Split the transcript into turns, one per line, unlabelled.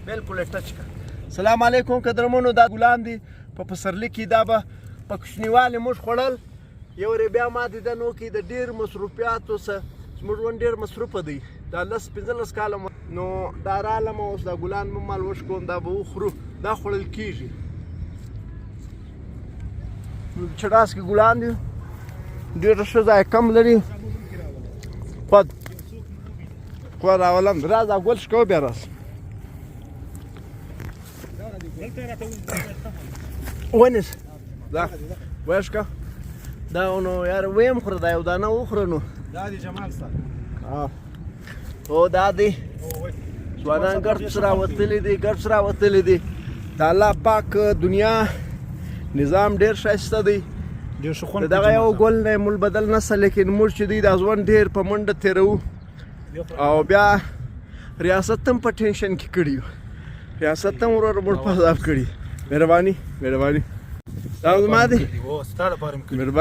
بالکل ټچ کا. سلام علیکم قدرمنو، دا ګلان دي په پسرلي کې، دا به په کوچنیوالي موږ خوړل. یو ری بیا ما دیدن وکړي د ډیر مصروفیاتو څه، زموږ ژوند ډیر مصروف دی، دا 10 15 کاله نو دا رالم. اوس دا ګلان مو مال وشکوم، دا به وخورو، دا خوړل کیږي. چړاس کې ګلان دي، ډېر ښه ځای کم لري. خود خو راولم، راز دا ګل شکو بیا راس ونیس دا وښکه. دا نو یار ویم خوره، دا یو دانه وخوره نو.
دا دی جمال ستا.
او دا دی ځوانان ګرد سره وتلي دي، ګرد سره وتلي دي. د الله پاک دنیا نظام ډیر ښایسته دی.
ډیر ښه خوند.
دغه یو ګل نه مول بدل نسل، لیکن موږ چې دی دا ځوان ډیر په منډه تیرو او بیا ریاست هم په ټینشن کې کړی، ریاست هم ورور موږ په عذاب کړي. مهرباني، مهرباني، دا زما دی.
او ستا لپاره مې کړی.
مهرباني.